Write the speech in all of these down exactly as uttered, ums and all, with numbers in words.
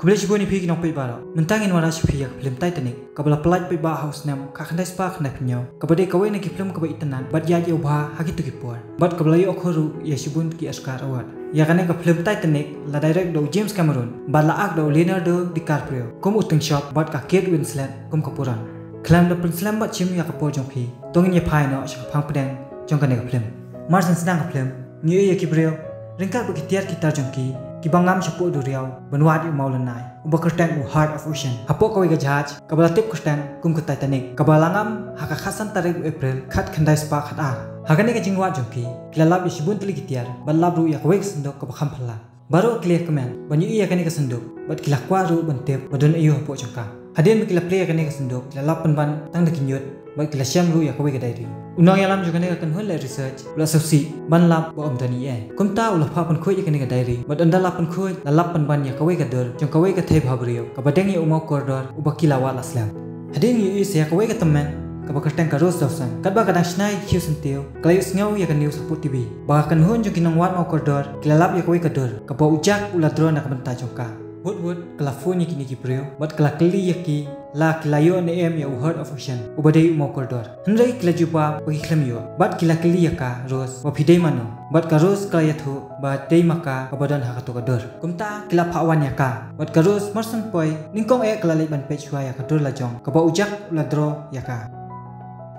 Khublei shibun ïa phi ki nongpeit baroh. Mynta ngin wanrah sha phi ïa ka film Titanic, kaba la pyllait paidbah ha u snem khatkhyndai spah khyndaiphew hynñiew, kaba dei kawei na ki film kaba itynnad bad ïaid ïa u bha ha kito ki por, bad kaba la ïoh akor ruh ïa shibun ki Oscar Award. Ïa kane ka film Titanic la direct da u James Cameron bad la act da u Leonardo DiCaprio kum u Tyngshop bad ka Kate Winslet kum ka Puron. Khlem da pynslem bad shim ïa ka por jong phi, to ngin ïa phai noh sha ka phang pdeng jong kane ka film. Mar shen sdang ka film, ngi ïohi ïa ki briew ryngkat bad ki tiar ki tar jong ki, kiba ngam shapoh duriaw ban wad ïa u mawlynnai uba kyrteng u Heart of Ocean hapoh kawei ka jahaj kaba la tip kyrteng kum ka Titanic, kaba la ngam ha ka khatsan tarik u April khatkhyndai spah khatar. Ha kane ka jingwad jong ki, ki la lap ïa shibun tylli ki tiar bad lap ruh ïa kawei ka synduk kaba kham phylla. Baroh ki la ïa kmen ban ïohi ïa kane ka synduk bad ki la kwah ruh ban tip ba don aïu hapoh jong ka. Hadien ba ki la plie ïa kane ka synduk, ki la lap pynban tang da ki ñiut bad ki la shem ruh ïa kawei ka diary. U nongïalam jong kane ka kynhun leh research u la sngewsih ban lap ba ym don ei ei. Kumta u la phah pynkhuid ïa kane ka diary bad ynda la pynkhuid, la lap pynban ïa kawei ka dur jong kawei ka thei bhabriew kaba deng ïa u maw kordor uba ki la wad la slem. Hadien ïohi sa ïa kawei ka tymmen kaba kyrteng ka Rose Dawson, katba ka dang shna ïa ki khiew syntiew, ka la ïohsngew ïa ka news hapoh T V ba ka kynhun jong ki nongwad maw kordor ki la lap ïa kawei ka dur kaba u Jack u la draw na ka bynta jong ka. Wut wut ka la phone ïa kine ki briew bad ka la kylli ïa ki la ki la ïoh ne em ïa u Heart of Ocean uba dei u maw kordor. Hynrei ki la jubab ba ki khlem ïoh bad ki la kylli ïa ka Rose ba phi dei mano, bad ka Rose ka la ïathuh ba dei ma ka kaba don ha kato ka dur. Kumta ki la phah wan ïa ka bad ka Rose mar shen poi nyngkong eh ka la leit ban peit shuwa ïa ka dur la jong kaba u Jack u la draw ïa ka.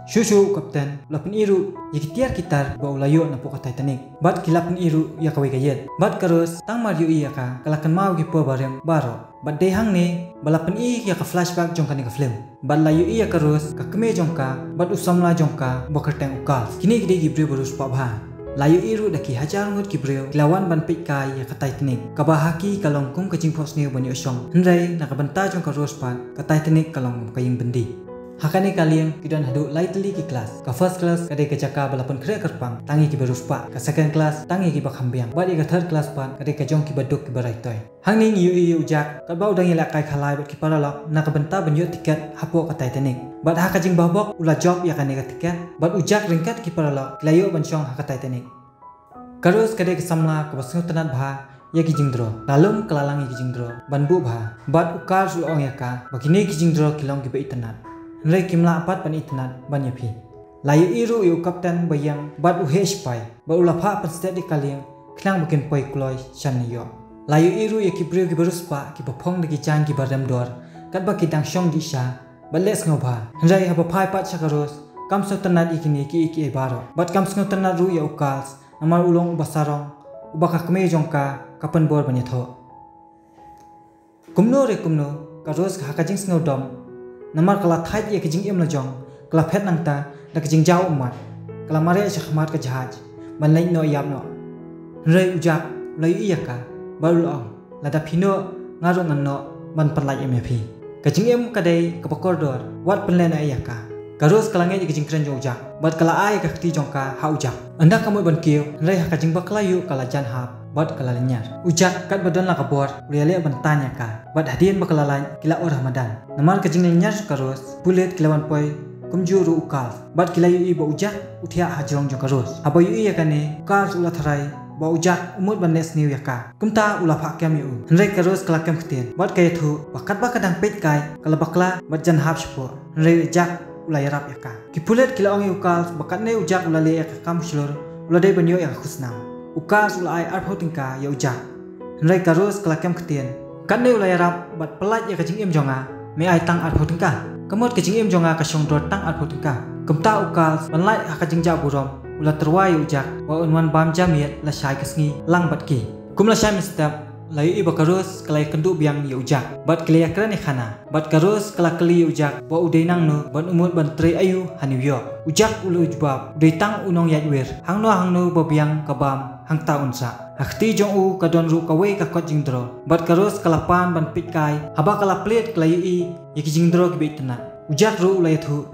Shuh shuh u kapten u la pyni ruh ïa ki tiar ki tar ba u la ïoh napoh ka Titanic bad ki la pyni ruh ïa kawei ka ïit. Bad ka Rose tang mar ïohi ïa ka, ka la kynmaw ïa ki por barim baroh. Bad dei hangne ba la pyni ïa ka flashback jong kane ka film bad la ïohi ïa ka Rose, ka kmie jong ka bad u samla jong ka uba kyrteng u Carl. Kine ki dei ki briew ba riewspah bha. La ïohi ruh da ki hajar ngut ki briew ki la wan ban peitkai ïa ka Titanic, kaba ha ki ka long kum ka jingphohsniew ba ñiewshong, hynrei na ka bynta jong ka Rose pat ka Titanic ka long kum ka ïing byndi. Ha kane ka lieng ki don haduh lai tylli ki class. Ka first class ka dei ka jaka ba la pynkhreh kyrpang tang ïa kiba riewspah. Ka second class tang ïa kiba kham biang. Bad ïa ka third class pat ka dei ka jong kiba duk kiba raitoi. Hangne ngi ïohi ïa u Jack katba u dang ïalehkai khalai bad ki paralok na ka bynta ban ïoh tiket hapoh ka Titanic. Bad ha ka jingbahbok u la jop ïa kane ka tiket bad u Jack ryngkat ki paralok ki la ïoh ban shong ha ka Titanic. Ka Rose ka dei ka samla kaba sngewtynnat bha ïa ki jingdraw. La lum ka la lang ïa ki jingdraw ban buh bha. Bad u Carl u la ong ïa ka ba kine ki jingdraw ki long kiba itynnat, hynrei kim lah pat ban itynnat ban ïa phi. La ïohi ruh ïa u kapten ba ïeng bad u heh shipai bad u la phah pynstet ïa ka lieng khnang ba kin poi kloi shan ïoh. La ïohi ruh ïa ki briew kiba riewspah kiba phong da ki jaiñ kiba rem dor katba ki dang shong dih sha bad leh sngewbha. Hynrei haba phai pat sha ka Rose, kam sngewtynnat ïa kine kiei kiei baroh bad kam sngewtynnat ruh ïa u Carl, namar u long uba sarong uba ka kmie jong ka ka pynbor ban ïathoh. Kumno re kumno ka Rose ha ka jingsngewdom, namar ka la thait ïa ka jingim la jong, ka la phet nangta da ka jingjaw ummat. Ka la mareh sha khmat ka jahaj ban leit noh ïap noh. Hynrei u Jack u la ïohi ïa ka bad u la ong, lada phi noh, nga ruh ngan noh ban pynlait em ïa phi. Ka jingim ka dei kaba kordor, wat pynlehnoh ïa ka. Ka Rose ka la ngeit ïa ka jingkren jong u Jack bad ka la ai ïa ka kti jong ka ha u Jack. Ynda ka mut ban kiew, hynrei ha ka jingbakla ïuh ka la jan hap bad ka la lynñiar. U Jack katba don la ka bor u la ïaleh ban tan ïa ka bad hadien ba ka la lait ki la ur ha madan. Namar ka jinglynñiar jong ka Rose, pulit ki la wan poi kumjuh ruh u Carl bad ki la ïohi ba u Jack u thiah ha jrong jong ka Rose. Haba ïohi ïa kane u Carl u la tharai ba u Jack u mut ban leh sniew ïa ka. Kumta u la phah kem ïa u. Hynrei ka Rose ka la kem ktien bad ka ïathuh ba katba ka dang peitkai ka la bakla bad jan hap shapoh. Hynrei u Jack u la ïarap ïa ka. Ki pulit ki la ong ïa u Carl ba katne u Jack u la leh ïa ka kam shlur, u la dei ban ïoh ïa ka khusnam. U Carl u la ai arphew tyngka ïa u Jack. Hynrei ka Rose ka la kem ktien, katne u la ïarap bad pyllait ïa ka jingim jong nga, me ai tang arphew tyngka. Ka mut ka jingim jong nga ka shong dor tang arphew tyngka. Kumta u Carl ban lait ha ka jingjah burom u la tyrwa ïa u Jack ba un wan bam ja miet lashai ka sngi lang bad ki. Kum lashai mynstep la ïohi ba ka Rose ka la ïakynduh biang ïa u Jack bad ki la ïakren ïakhana. Bad ka Rose ka la kylli ïa u Jack ba u dei nangno ban u mut ban trei aïu ha New York. U Jack u la jubab, u dei tang u nongïaid wir. Hangno hangno ba biang ka bam hangta un sah. Ha kti jong u ka don ruh kawei ka kot jingdraw. Bad ka Rose ka la pan ban peitkai, haba ka la plied ka la ïohi ïa ki jingdraw kiba itynnat. U Jack ruh u la ïathuh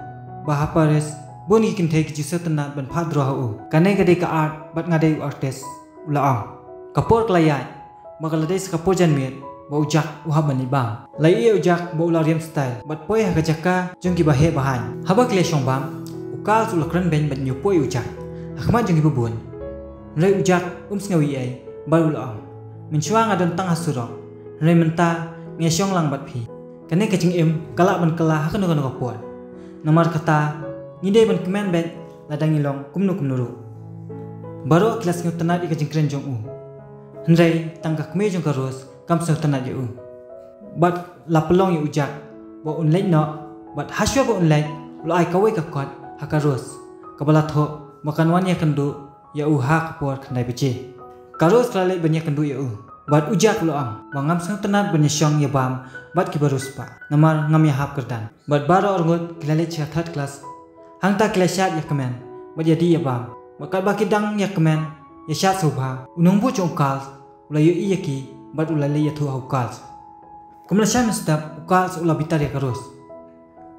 ba ha Paris bun ki kynthei ki jingsngewtynnat ban phah draw ha u. Kane ka dei ka art bad nga dei u artist, u la ong. Ka por ka la ïaid bad ka la dei sa ka por janmiet ba u Jack u hap ban leit bam. La ïohi ïa u Jack ba u la riam style bad poi ha ka jaka jong kiba heh ba haiñ. Haba ki la shong bam, u Carl u la kren beiñ bad ñiewpoh ïa u Jack ha khmat jong kiba bun. Hynrei u Jack um sngew ei ei bad u la ong, mynshuwa nga don tang ha surok, hynrei mynta ngi ïa shong lang bad phi. Kane ka jingim ka lah ban kylla ha kano kano ka por. Namar kata, ngi dei ban kmen beit lada ngi long kumno kumno ruh. Baroh ki la sngewtynnat ïa ka jingkren jong u. Hynrei tang ka kmie jong ka Rose kam sngewtynnat ïa u. Bad la pynlong ïa u Jack ba un leit noh, bad hashwa ba un leit, u la ai kawei ka kot ha ka Rose, kaba la thoh ba kan wan ïakynduh ïa u ha ka por khyndai baje. Ka Rose ka la leit ban ïakynduh ïa u, bad u Jack u la ong ba ngam sngewtynnat ban ïa shong ïa bam bad kiba riewspah, namar ngam ïahap kyrdan. Bad baroh arngut ki la leit sha third class. Hangta ki la shad ïa kmen bad ïa dih ïa bam. Bad katba ki dang ïa kmen ïa shad sngewbha, u nongbud jong u Carl u la ïohi ïa ki bad u la leit ïathuh ha u Carl. Kum la shai mynstep, u Carl u la bitar ïa ka Rose.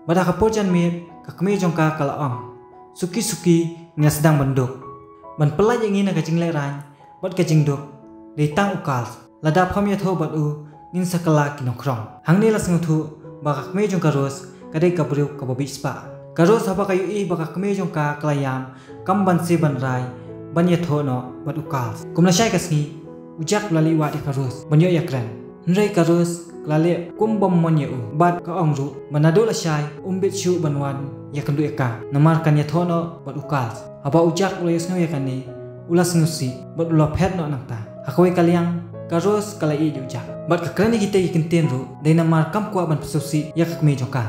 Bad ha ka por janmiet, ka kmie jong ka ka la ong, suki suki, ngi la sdang ban duk. Ban pyllait ïa ngi na ka jinglehrain bad ka jingduk, dei tang u Carl. Lada pham ïathuh bad u, ngin sa kylla ki nongkhrong. Hangne la sngewthuh ba ka kmie jong ka Rose ka dei ka briew kaba bishpah. Ka Rose haba ka ïohi ba ka kmie jong ka ka la ïam, kam banse ban rai ban ïathuh noh bad u Carl. Kum la shai ka sngi, u Jack u la leit wad ïa ka Rose ban ïoh ïakren. Hynrei ka Rose ka la leh kum bym mon ïa u bad ka ong ruh ba naduh la shai um bit shuh ban wan ïakynduh ïa ka, namar kan ïathuh noh bad u Carl. Haba u Jack u la ïohsngew ïa kane, u la sngewsih bad u la phet noh nangta. Ha kawei ka liang, ka Rose ka la ïeit ïa u Jack bad ka kren ïa kita ki kyntien ruh, dei namar kam kwah ban pynsngewsih ïa ka kmie jong ka.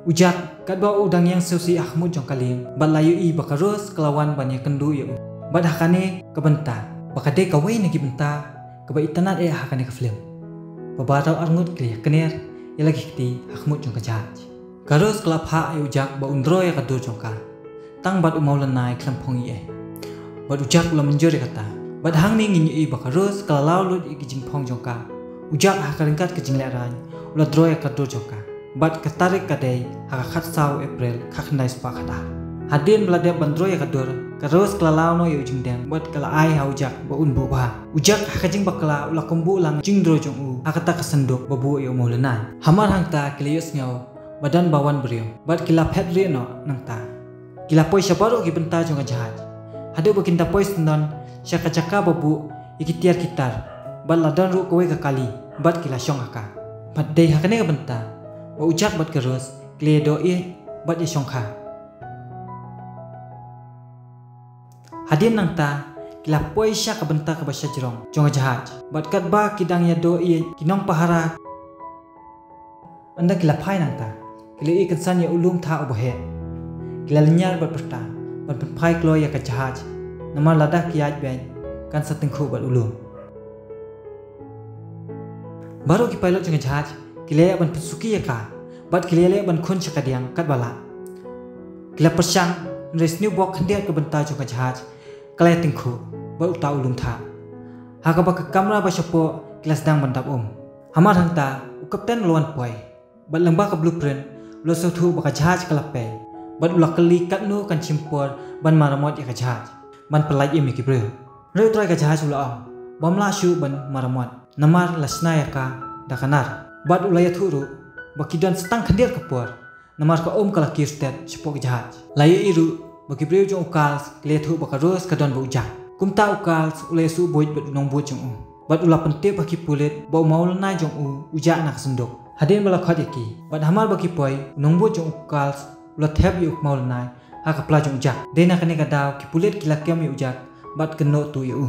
U Jack, katba u dang ïeng sngewsih ha khmut jong ka lieng, bad la ïohi ba ka Rose ka la wan ban ïakynduh ïa u. Bad ha kane ka bynta, ba ka dei kawei na ki bynta kaba itynnad eh ha kane ka film, ba baroh arngut ki la ïakner ïa la ki kti ha khmut jong ka jahaj. Ka Rose ka la phah ïa u Jack ba un draw ïa ka dur jong ka. Tang bad u mawlynnai khlem phong ei ei. Bad u Jack u la mynjur ïa kata. Bad hangne ngin ïohi ba ka Rose ka la law lut ïa ki jingphong jong ka. U Jack ha ka ryngkat ka jinglehrain u la draw ïa ka dur jong ka. Bad ka tarik ka dei ha ka khatsaw April, khatkhyndai spah khatar. Hadien ba la dep ban draw ïa ka dur, ka Rose ka la law noh ïa u jingdeng bad ka la ai ha u Jack ba un buh bha. U Jack ha ka jingbakla u la khum buh lang jingdraw jong u ha kata ka synduk ba buh ïa u mawlynnai. Hamar hangta ki la ïohsngew ba don ba wan briew bad ki la phet rieh noh nangta. Ki la poi sha baroh ki bynta jong ka jahaj, haduh ba kin da poi syndon sha ka jaka ba buh ïa ki tiar ki tar. Bad la don ruh kawei ka kali bad ki la shong ha ka. Bad dei ha kane ka bynta ba u Jack bad ka Rose ki la ïadoh ïeit bad ïashongkha. Hadien nangta, ki la poi sha ka bynta kaba shajrong jong ka jahaj. Bad katba ki dang ïadoh ïeit, ki nongpahara ynda ki la phai nangta, ki la ïakynsan ïa u lum thah uba heh. Ki la lynñiar bad pyrta ban pynphai kloi ïa ka jahaj, namar lada ki ïaid beit kan sa tyngkhuh bad u lum. Baroh ki pilot jong ka jahaj ki la ïaleh ban pynsuki ïa ka, bad ki la ïaleh ban khun sha kadiang katba lah. Ki la pyrshang, hynrei sniew bok khyndiat ka bynta jong ka jahaj ka la ïatyngkhuh bad uta u lum thah, ha kaba ka kamra ba shapoh ki la sdang ban dap um. Hamar hangta, u kapten u la wan poi bad lyngba ka blueprint u la sngewthuh ba ka jahaj ka la pei, bad u la kylli katno kan shim por ban maramot ïa ka jahaj, ban pyllait im ïa ki briew. Hynrei u trai ka jahaj u la ong bym lah shuh ban maramot, namar la shna ïa ka da ka nar. Bad u la ïathuh ruh ba ki don sa tang khyndiat ka por, namar ka um ka la kiew stet shapoh ka jahaj. La ïohi ruh ba ki briew jong u Carl ki la ïathuh ba ka Rose ka don bad u Jack. Kumta u Carl u la ïasuh buit bad u nongbud jong u, bad u la pyntip ha ki pulit ba u mawlynnai jong u u jah na ka synduk. Hadien ba la khot ïa ki, bad hamar ba ki poi, u nongbud jong u Carl u la thep ïa u mawlynnai ha ka pla jong u Jack. Dei na kane ka daw ki pulit ki la kem ïa u Jack bad kynnoh tuh ïa u.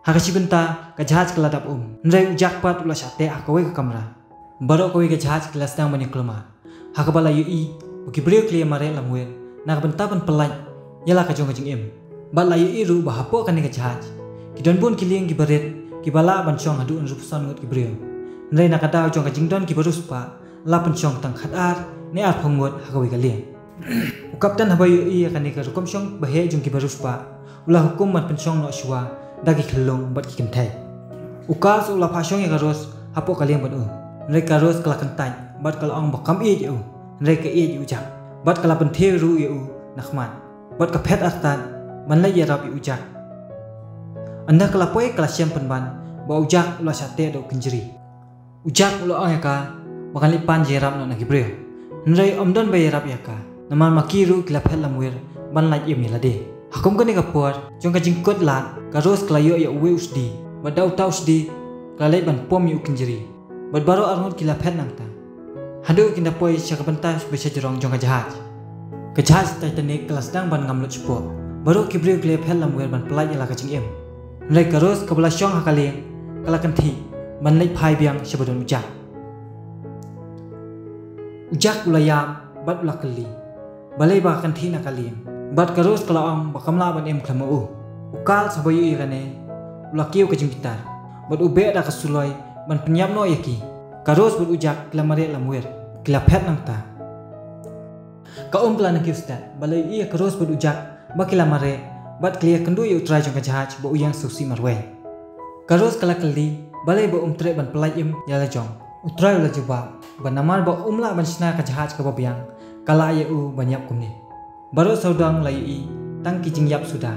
Ha ka shi bynta ka jahaj ka la dap um, hynrei u Jack pat u la shah teh ha kawei ka kamra. Baroh kawei ka jahaj ki la sdang ban ïakulmar, ha kaba la ïohi ba ki briew ki la ïamareh lamwir na ka bynta ban pyllait ïa la ka jong ka jingim. Bad la ïohi ruh ba hapoh kane ka jahaj ki don bun ki lieng kiba rit kiba lah ban shong haduh hynriewphew san ngut ki briew. Hynrei na ka daw jong ka jingdon kiba riewspah, la pynshong tang khatar ne arphew ngut ha kawei ka lieng. U kapten haba ïohi ïa kane ka rukom shong ba heh jong kiba riewspah, u la hukum ban pynshong noh shuwa da ki khyllung bad ki kynthei. U Carl u la phah shong ïa ka Rose hapoh ka lieng bad u, hynrei ka Rose ka la kyntait bad ka la ong ba kam ïeit ïa u, hynrei ka ïeit ïa u Jack. Bad ka la pynthiew ruh ïa u na khmat, bad ka phet artat ban leit ïarap ïa u Jack. Ynda ka la poi ka la shem pynban ba u Jack u la shah teh da u kynjri. U Jack u la ong ïa ka ba kan leit pan jingïarap noh na ki briew. Hynrei ym don ba ïarap ïa ka, namar ma ki ruh ki la phet lamwir ban lait im ïa lade. Ha kum kane ka por jong ka jingkut lad, ka Rose ka la ïoh ïa uwei u sdi, bad da uta u sdi ka la leit ban pom ïa u kynjri. Bad baroh arngut ki la phet nangta. Haduh kin da poi sha ka bynta ba sha jrong jong ka jahaj. Ka jahaj Titanic ka la sdang ban ngam lut shapoh. Baroh ki briew ki la phet lamwir ban pyllait ïa la ka jingim. Hynrei ka Rose kaba la shong ha ka lieng ka la kynthih ban leit phai biang sha ba don u Jack. U Jack u la ïam bad u la kylli. Balei ba ka kynthih na ka lieng. Bad ka Rose ka la ong ba kam lah ban im khlem ma u. U Carl sa ba ïohi ïa kane u la kiew ka jingbitar. Bad u beh da ka suloi ban pynïap noh ïa ki. Ka Rose bad u Jack ki la mareh lamwir. Ki la phet nangta. Ka um ka la nang kiew stet. Ba la ïohi ïa ka Rose bad u Jack ba ki la mareh bad ki la ïakynduh ïa u trai jong ka jahaj ba u ïeng sngewsih marwei. Ka Rose ka la kylli balei ba um treh ban pyllait im ïa la jong. U trai u la jubab ba namar ba um lah ban shna ka jahaj kaba biang ka lah ïa u ban ïap kumne. Baroh sawdong la ïohi tang ki jingïap suda.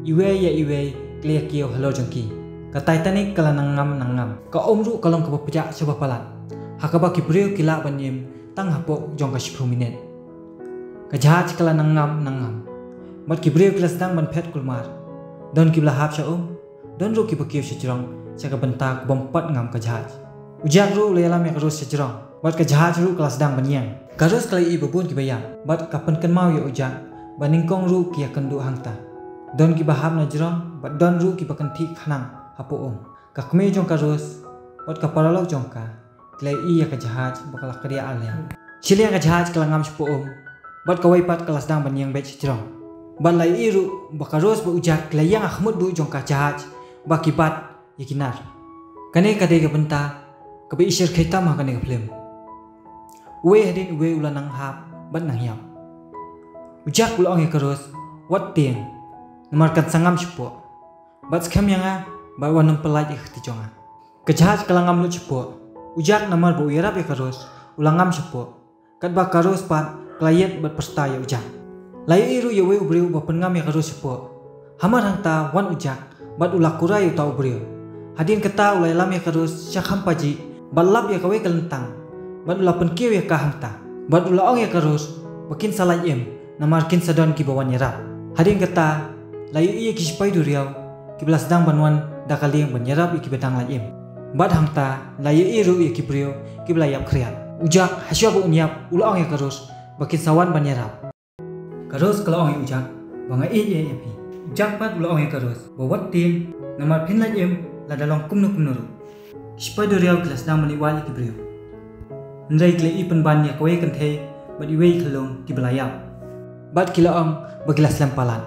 Iwei ïa iwei ki la ïakiew halor jong ki. Ka Titanic ka la nang ngam nang ngam. Ka um ruh ka long kaba pjah sha ba palat. Ha kaba ki briew ki lah ban im tang hapoh jong ka shiphew minit. Ka jahaj ka la nang ngam nang ngam. Bad ki briew ki la sdang ban phet kulmar. Don kiba la hap sha um. Don ruh kiba kiew sha jrong sha ka bynta ka bym pat ngam ka jahaj. U Jack ruh u la ïalam ïa ka Rose sha jrong. Bad ka jahaj ruh ka la sdang ban ïeng. Ka Rose ka la ïohi ba bun kiba ïap. Bad ka pynkynmaw ïa u Jack ba nyngkong ruh ki ïakynduh hangta. Don kiba hap na jrong bad don ruh kiba kynthih khnang hapoh um. Ka kmie jong ka Rose bad ka paralok jong ka ki la ïohi ïa ka jahaj ba ka la kdiah arliang. Shiliang ka jahaj ka la ngam shapoh um bad kawei pat ka la sdang ban ïeng beit sha jrong. Bad la ïohi ruh ba ka Rose bad u Jack ki la ïeng ha khmut duh jong ka jahaj ba ki bat ïa ki nar. Kane ka dei ka bynta kaba isher kheitam ha kane ka phlim. Uwei hadien uwei u la nang hap bad nang ïap. U Jack u la ong ïa ka Rose, wat tieng, namar kan sa ngam shapoh. Bad skhem ïa nga bad wat nym pyllait ïa ka kti jong nga. Ka jahaj ka la ngam lut shapoh. U Jack namar ba u ïarap ïa ka Rose u la ngam shapoh. Katba ka Rose pat ka la ïet bad pyrta ïa u Jack. La ïohi ruh ïa uwei u briew uba pynngam ïa ka Rose shapoh. Hamar hangta wan u Jack bad u la kurai ïa uta u briew. Hadien kata u la ïalam ïa ka Rose sha kham pajih bad lap ïa kawei ka lyntang bad u la pynkiew ïa ka hangta. Bad u la ong ïa ka Rose ba kin sa lait im namar kin sa don kiba wan ïarap. Hadien kata la ïohi ïa ki shipai duriaw kiba la sdang ban wan da ka lieng ban ïarap ïa kiba dang lait im. Bad hangta la ïohi ruh ïa ki briew kiba la ïap khriat. U Jack hashuwa ba un ïap u la ong ïa ka Rose ba kin sa wan ban ïarap. Ka Rose ka la ong ïa u Jack ba nga ïeit ïa phi. U Jack pat u la ong ïa ka Rose ba wat tieng namar phin lait im lada long kumno kumno ruh. Ki shipai duriaw ki la sdang ban ïeit ïa ki briew. Hynrei ki la ïohi pynban ïa kawei kynthei bad iwei i khyllung kiba la ïap. Bad ki la ong ba ki la slem palat.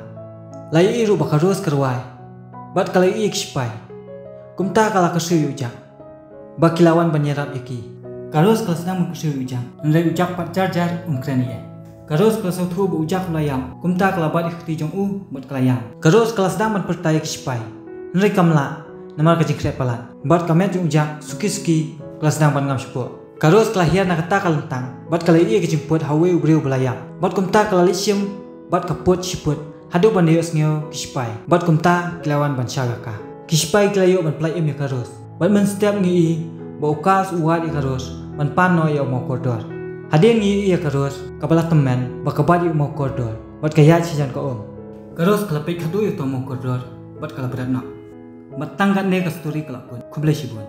La ïohi ruh ba ka Rose ka rwai bad ka la ïohi ïa ki shipai. Kumta ka la kyrsiew ïa u Jack ba ki la wan ban ïarap ïa ki. Ka Rose ka la sdang ban kyrsiew ïa u Jack hynrei u Jack pat jar jar um kren ïa. Ka Rose ka la sngewthuh ba u Jack u la ïap. Kumta ka la bat ïa ka kti jong u bad ka la ïam. Ka Rose ka la sdang ban pyrta ïa ki shipai hynrei kam lah namar ka jingkhreh palat. Bad ka met jong u Jack suki suki ka la sdang ban ngam shapoh. Ka Rose ka la hiar na kata ka lyntang bad ka la ïohi ïa ka jingput ha uwei u briew ba la ïap. Bad kumta ka la leit shim bad ka put shiput haduh ban da ïohsngew ki shipai. Bad kumta ki la wan ban shaw ïa ka. Ki shipai ki la ïoh ban pyllait im ïa ka Rose. Bad mynstep ngi ïohi ba u Carl u wad ïa ka Rose ban pan noh ïa u maw kordor. Hadien ngi ïohi ïa ka Rose kaba la tymmen ba ka bat ïa u maw kordor bad ka ïaid shajan ka um. Ka Rose ka la peit khatduh ïa uta u maw kordor bad ka la bret noh. Bad tang katne ka story ka la kut. Khublei shibun.